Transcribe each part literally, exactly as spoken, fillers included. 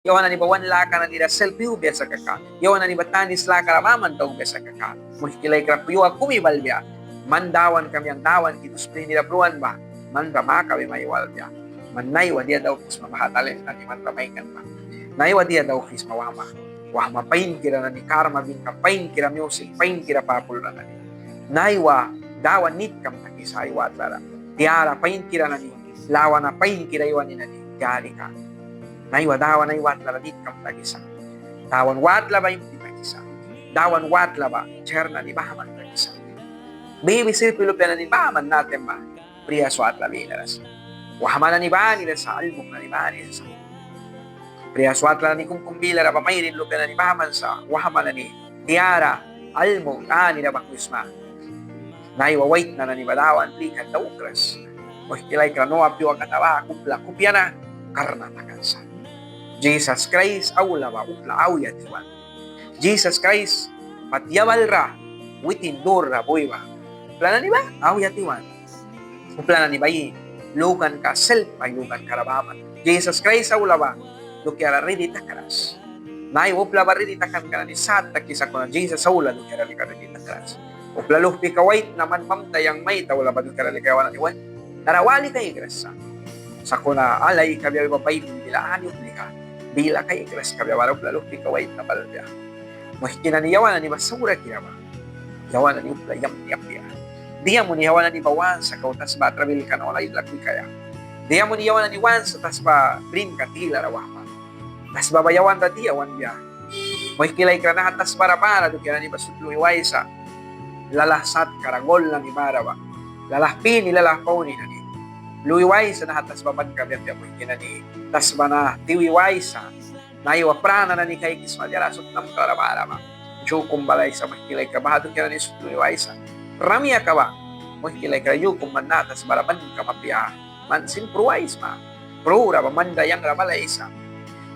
Yawan nani ba wan laka nani ra selp yabia sa kaka, yawan nani ba tanis laka ra baman daukbia sa kaka, muihki laikra, pyua kumi balbia. Man Dawankam yang Dawanki dus prihnira pruan ba, man ra makabi mai walbia. Man naiwa dia daukisma baha talent nani man ra maikan ba? Naiwa dia daukisma wahma? Wahma painkira nani, karma binka painkira, miusik painkira, papul ra nani. Naiwa Dawan nitkam takisa ai watla ra. Tiara painkira nani, lawana painkira aiwani nani tiarika. Naiwa Dawan ai watla ra nitkam takisa. Dawan watla ba impti takisa. Dawan watla ba cher nani baman takisa. Bibi sirpi lupia nani baman na taim ba prias watla bilara sa. Wahma nani banira sa, almuk nani banira sa. Prias watla nani kum kum bilara ba mairin lupia nani baman sa, wahma nani, tiara, almuk anira banghwisma. Naiwa waitna nani ba Dawan plikan daukras. Muihki laikra, Noa pyua kata ba upla kupia na karna takan sa. Jisas Kraist aula ba upla auya tiwan. Jisas Kraist pat yabalra witin durra bui ba upla nani ba auya tiwan. Upla nani ba ai lukanka selp ai lukanka ra baman. Jisas Kraist aula ba dukiara ridi takras. Naiwa upla ba ridi takanka nani sat takisa, kuna Jisas aula dukiara lika ridi takras. Upla luhpika waitna man bamta yang mai taula ba dukiara lika yawan nani wan nara wali kaikras sa. Sakuna alai kabia ba Baibil bila ani uplika bila kaikras kabia bara upla luhpika waitna balbia. Muihki nani, yawan nani ba saurakira ba yawan nani upla yamni apia. Dia muni yawan nani ba want sa kau tasba trabilka na wal ailal kaia? Dia muni yawan nani want sa tasba prinka tilara wahma? Tasba ba yawan ra dia wanbia? Muihki laikra, naha tasba ra bara dukia nani ba sut lui waisa. Lalah satka ra gol nani bara ba, lalah pini, lalah pauni nani. Lui waisa naha tasba ban kabia apia, muihki nani. Tasba na tiwi waisa. Naiwa prana nani kaikisma diara sut namklara bara ba. Yu kum balaisa, muihki laikra, baha dukia nani sut lui waisa. Rayakam ba, muihki laikra, yu kum man naha tasba ra ban kama apia. Man sin pruaisma. Prura ba man ra yang ra balaisa.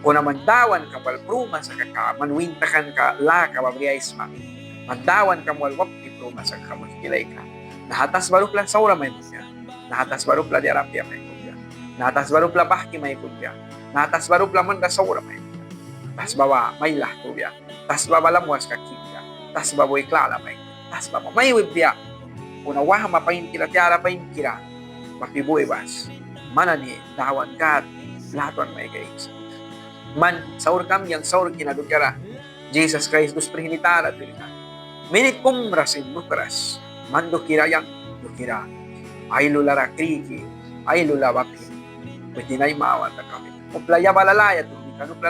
Kuna man Dawankam wal pruma sa kaka, man win takanka laka ba briaisma. Man Dawankam wal wapki pruma sa kaka, muihki laikra, naha tasba ra upla saura mai munbia. Naha tasba ra upla diara apia mai munbia. Naha tasba ra upla bahki mai munbia. Naha tasba ra upla man ra saura mai munbia. Tasba ba mai lahtubia. Tasba ba lamwaska kibia. Tasba ba wi klala mai. Tasba ba mai wibia. Kuna wahma painkira, tiara painkira bapi bui bas. Man nani Dawan Gâd latwan mai kaikisa. Man saurkam yang saurki na dukiara Jisas Kraist dus prihni tara twilkan. Minit kum ra sin lukras. Man dukiara, yang dukiara. Ai lula ra kriki, ai lula bapi. Witin ai mawan ra kami. Upla yabala laya tuhbi kan, upla